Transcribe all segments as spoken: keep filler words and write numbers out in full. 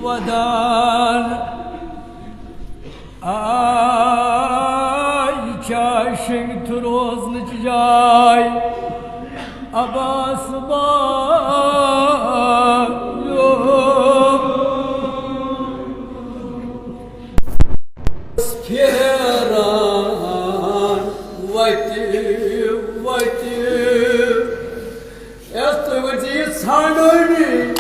ودان آے چاشنگ تہٕ روزنٕچ جاے عباس بایو۔ پھیران وتہِ وتہِ۔ یس تُہۍ ؤنِو یہِ ژھانٛڈٲنی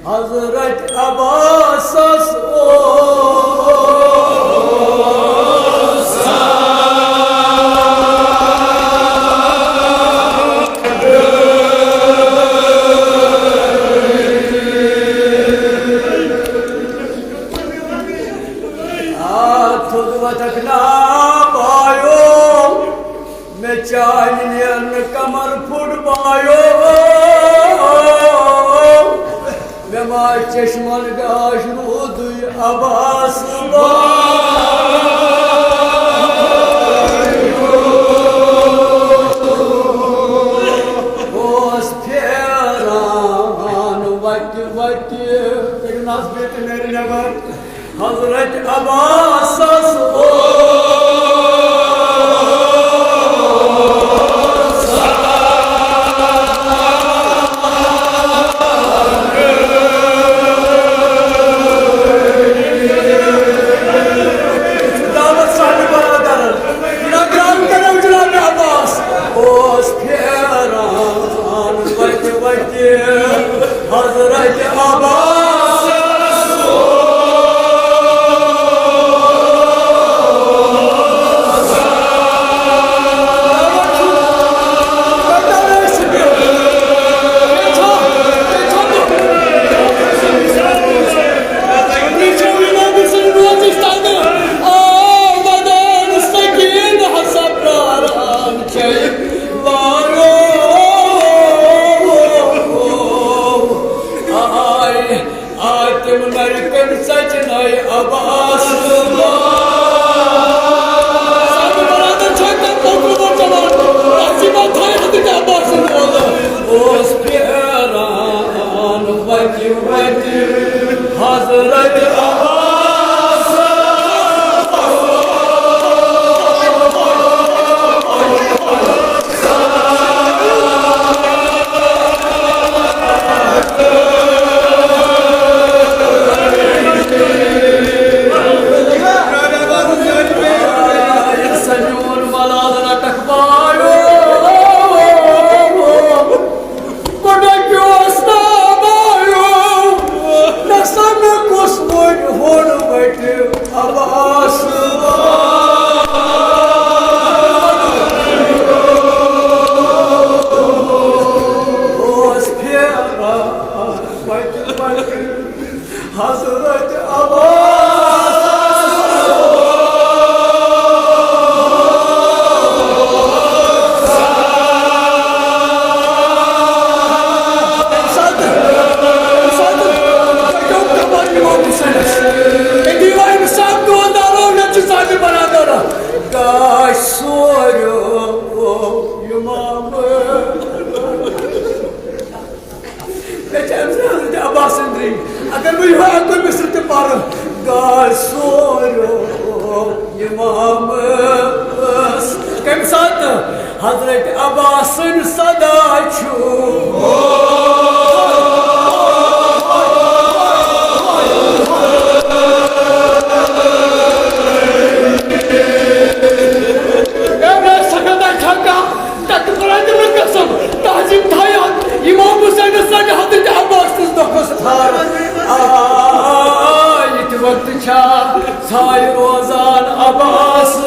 حضرت عباسس اوس۔ آ، تھوٚد وۄتھکھ نا بایو، مےٚ چاہہِ نیر نہٕ کمر پھُٹ بایو۔ مےٚ ما چشمن گاش روٗدُے عباس بایو۔ اوس پھیران وتہِ وتہِ، کٔرِو نہ حظ بیٚیہِ تہِ نیرِ نٮ۪بر۔ حضرت عباسس اوس۔ دعوت سانہِ برادرن، پروگرام کرو جناب عباس۔ اوس پھیران وتہِ وتہِ حضرت عباس۔ آے، آ، تِم نرِ کٔمۍ ژچہِ نَے عباس۔ سانہِ برادر چھا کانٛہہ پوٚکمُت چلان؟ اَسہِ ما تھایہِ حضرت عباس سُنٛد اولہٕ؟ اوس پھیران وتہِ وتہِ حضرت عباس۔ اوس پھیران وتہِ وتہِ حضرت عباس۔ ساتہٕ، ساتہٕ، تۄہہِ کیٛاہ خبر یِمو حُسینس؟ أتی وۄنۍ صاحب دۄن دارو، ییٚتہِ چھِ سانہِ برادر۔ گاش سورُے یِمامہٕ۔ مےٚ چھِ أمۍ سٕنٛز حضرت عباس سٕنٛدرٕے۔ اگر بہٕ یِہوٚے اَکُے مِصرٕ تہِ پَرٕ، گاش سورُے یِمامَس۔ کَمہِ ساتہٕ؟ حضرت عباس سٕنٛدۍ صدا چھُ۔ اے میٛانہِ سخت آے چھا کانٛہہ؟ تتھ قرآن تہٕ مےٚ قسم، تہذیٖب تھایہِ ہا امام حسینس سۭتۍ حضرت عباس سٕنٛز دۄکھس تھار۔ آ، یہِ تہِ وقت چھا ژھایہِ روزان عباس؟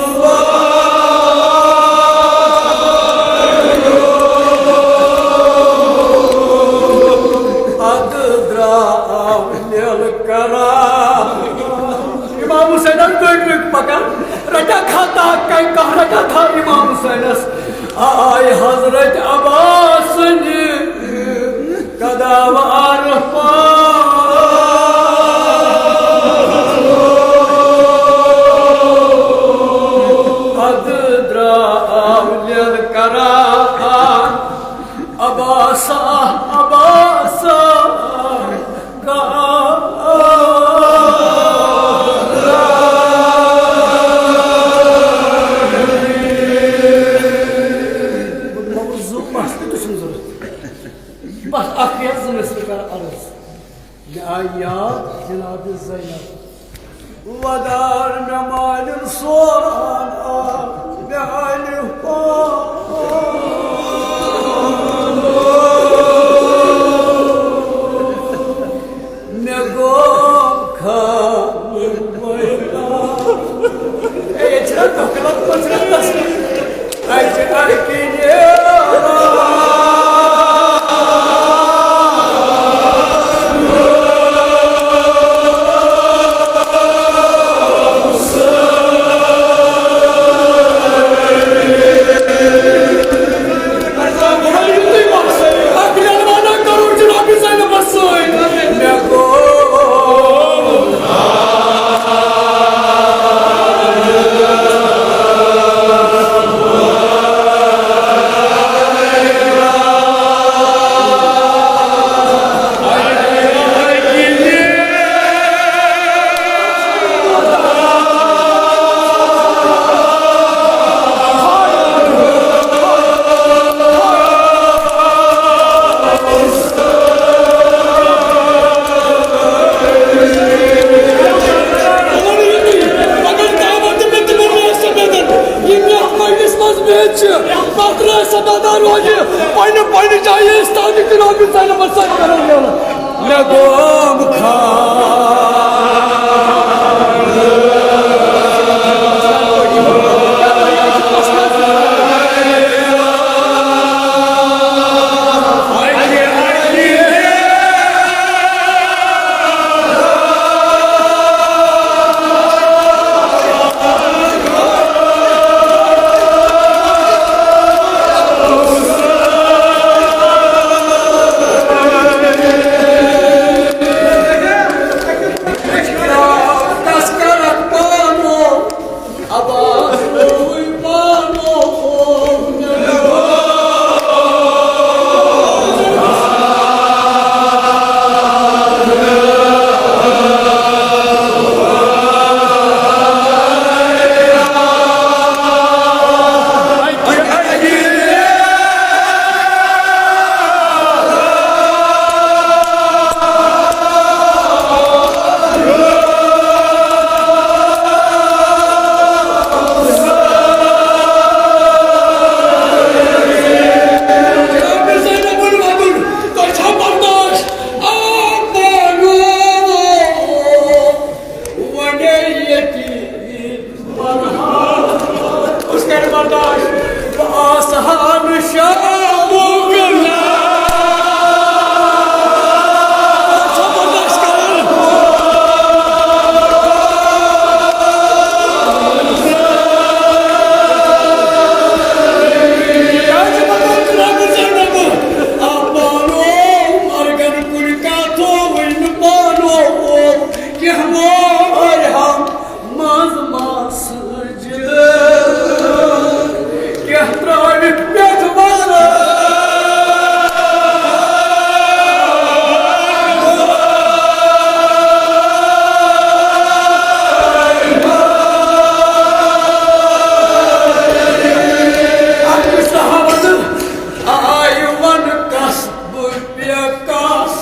کران۔ امام حسینس گٔنڈۍ گٔنڈۍ پکان، رٹا کھا تاک کن کانٛہہ، رٹا تھا امام حسینس۔ آے حضرت عباس سٕنٛدِ قداوار پاک۔ ادٕ درٛاو لیل کران عباسا، عباسا۔ بس اکھ ریتھ زٕ مِصرٕ کر عرض۔ مےٚ آیہِ یاد جناب زینب۔ ودار مےٚ مالِن سوران آ، میانہِ پان۔ مےٚ گوٚو خانہٕ مٲدان۔ اے، ییٚتہِ چھِنہ دۄکھٕ لَگ پٔژھِس؟ اَتہِ، اَتہِ نیران۔ یِم یَتھ مجلِس منٛز بِہِتھ چھِ، پَتہٕ روزِ پننہِ، پننہِ جایہِ استاد جناب زینب حسن کرن۔ مےٚ گوٚو خانہٕ۔ أسۍ کَرِ برداش۔ بہٕ آسہٕ ہا نہٕ شامُک نار۔ چھا برداش کران؟ کیٛازِ برداش کران بہٕ زینبہٕ؟ آ پانو، مرگن کُن کتھو وٕنہِ پانو۔ کینٛہہ وارِ ہم منٛز ماسہٕ جِتہٕ، کینٛہہ ترٛٲوِتھ پٮ۪ٹھ وَلہٕ۔ اَتھ چھُ صحابن آیہِ وَنہٕ کَس بہٕ پیٚکَس۔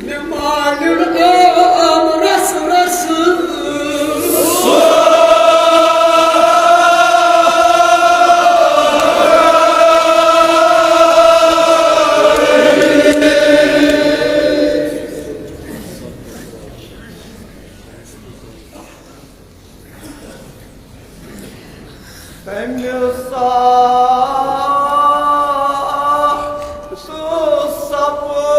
مےٚ مالُن آم رس رس۔ تَمہِ ساتہٕ سَپُد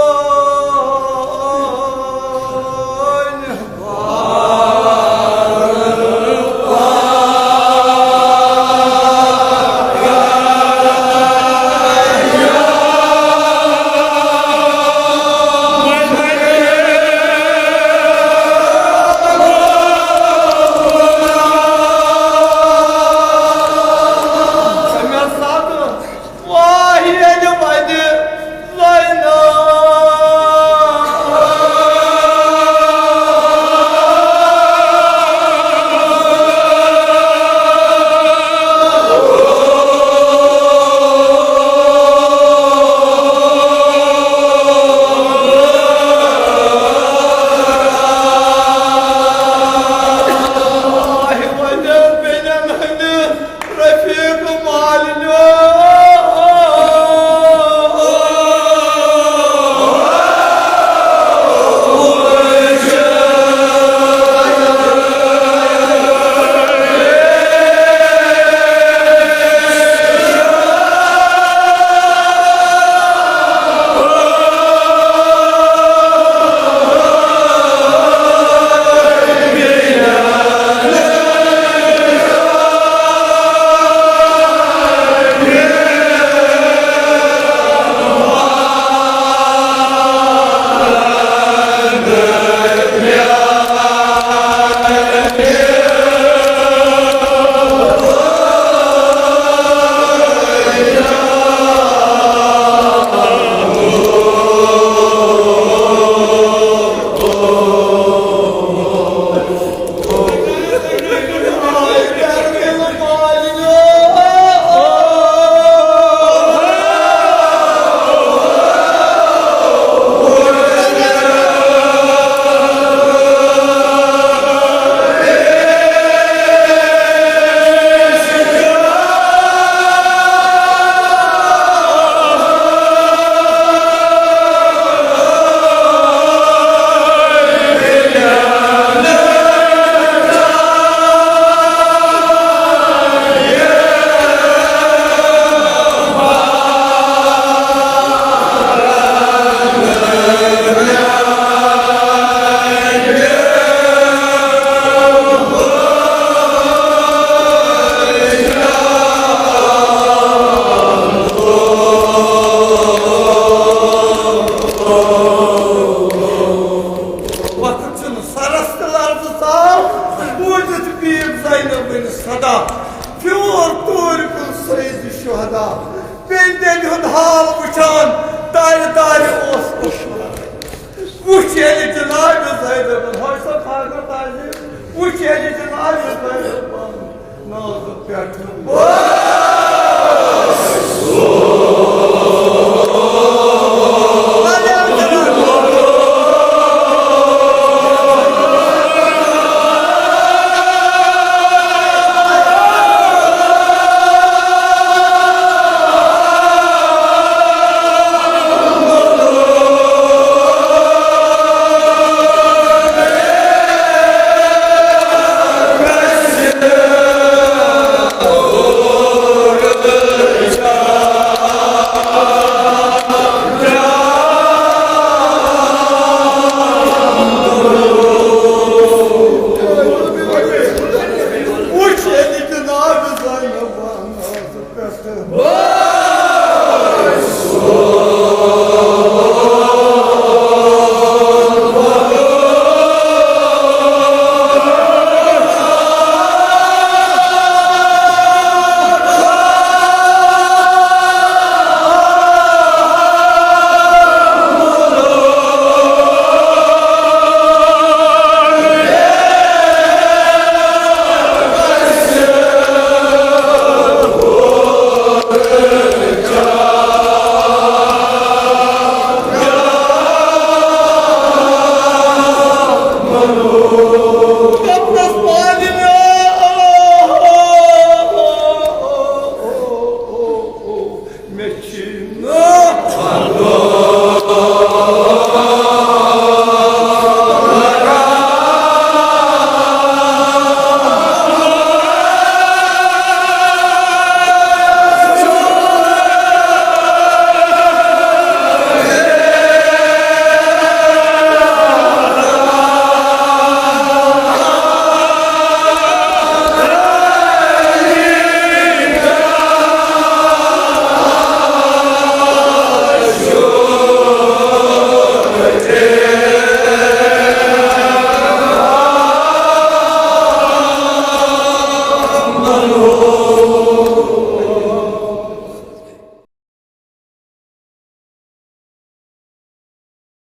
پھیوٗر توٗرۍ کُن سید شہدا، بیٚنہِ بیٚنہِ ہُنٛد حال وٕچھان تارِ تارِ اوس وٕچھ۔ وٕچھ ییٚلہِ جنابِ زینبن، حٲج صٲب، خاطر تعظیم، وٕچھ ییٚلہِ جنابِ زینبن نازُک پٮ۪ٹھٕ